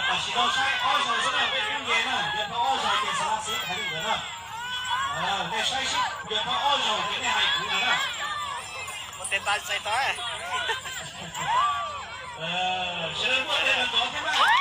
Tam sim no saib ob zaug xwb na, peb pib nce na, yog tau ob zaug ces xav xwb hais li ntawd na. Nej saib seb yog tau ob zaug ces nej hais kuv ntag na. Sawv daws muaj tes los ntxov thiab na.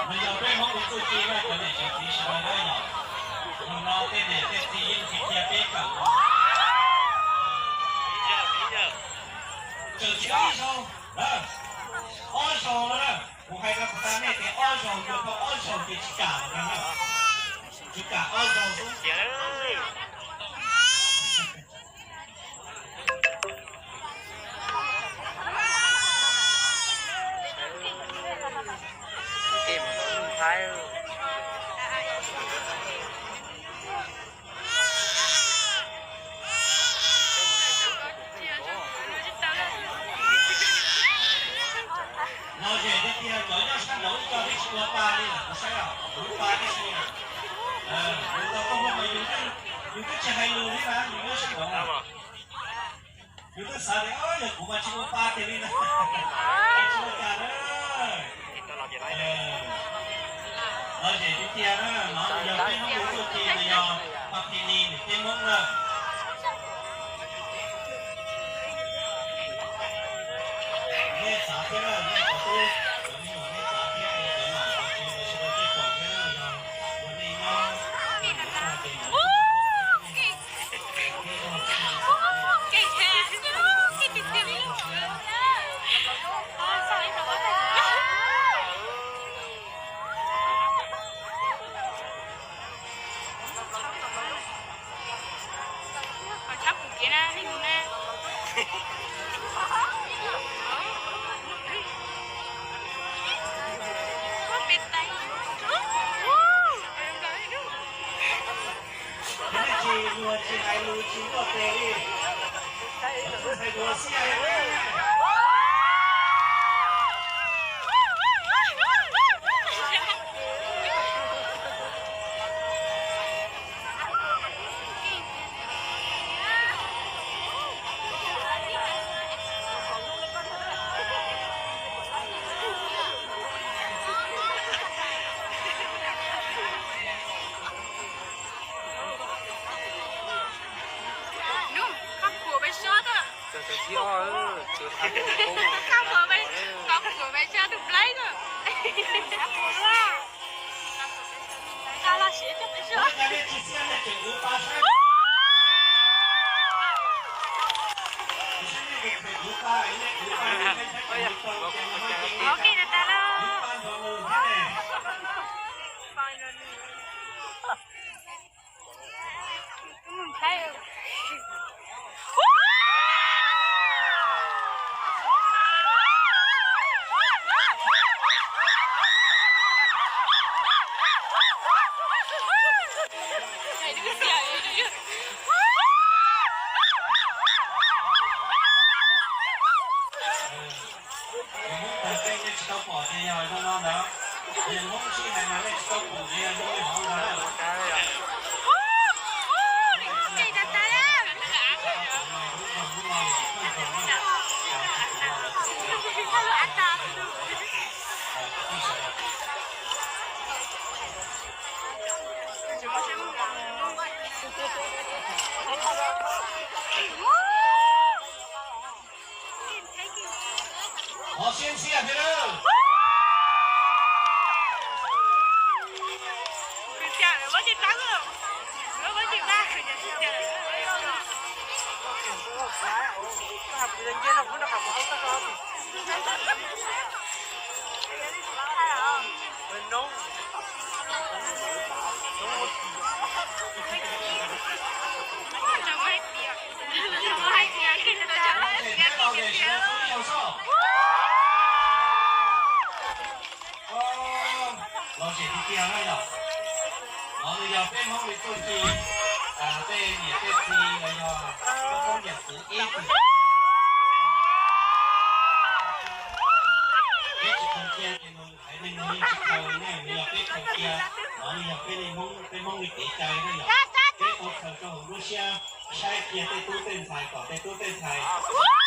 Nws yog peb Hmoob ua txuj ci na, cov niam cov txiv sawv daws na yom. Nim no tej niam tej txiv yeej tsis qhia peb kawm. Tseem tshuav ib zaug, ob zaug no na. Kuv hais rau puag ta nej tias ob zaug, yog tau ob zaug ces tsis kam lawm na. Tsis kam ob zaug xwb. Lom zem tiag tiag, cov nyob sab nraud ib co twb tsis ua pa li lawm, kuv saib os, kuv ua pa tib si. Kuv tau koj muaj mas yus twb tsis hais lus li mas yus nyob sab nraud. Yus twb xav tias yog kuv mas tsis ua pa tiag li na. Tsis ua cas na. Lom zem tiag tiag na, no yog peb Hmoob ua txuj ci mas yog pa phi li niam tij Hmoob na. Nej xav thiab na, nej cov tub cov me nyuam nej xav thiab es cov nom cov tswv lawv sawv daws thiaj pom thiab na, yog ua nej nyob Tsis muag tsis hais lus tsis muaj tes li. Hais dua xia li. Nub, koj phuam peb suab tawm. Koj phuam peb, koj phuam peb suab tus plaib tawm. Koj los siab coj peb suab. Ok, tas tas lawm. Hmoob tag tej nej tsis tau pom ces yog zoo no ntawd. Yog Hmoob sib hais mas nej tsis tau pom ces yog zoo li hov ntawd. Ces tas tas lawm. Qhov siab ntsia thiab lawm. Los zem tiag tiag na yom. No nws yog peb Hmoob li txuj ci, tej niam tej txiv los yog peb Hmoob yam txwv ib txwm peb tsis khaws cia ces nws haiv neeg nws yeej tsis khaws ne, nws yog peb khaws cia. No nws yog peb li Hmoob, peb Hmoob li kev cai na yom. Peb ua khaws rau hauv lub siab, saib kiag tej tub tej ntxhais kom tej tub tej ntxhais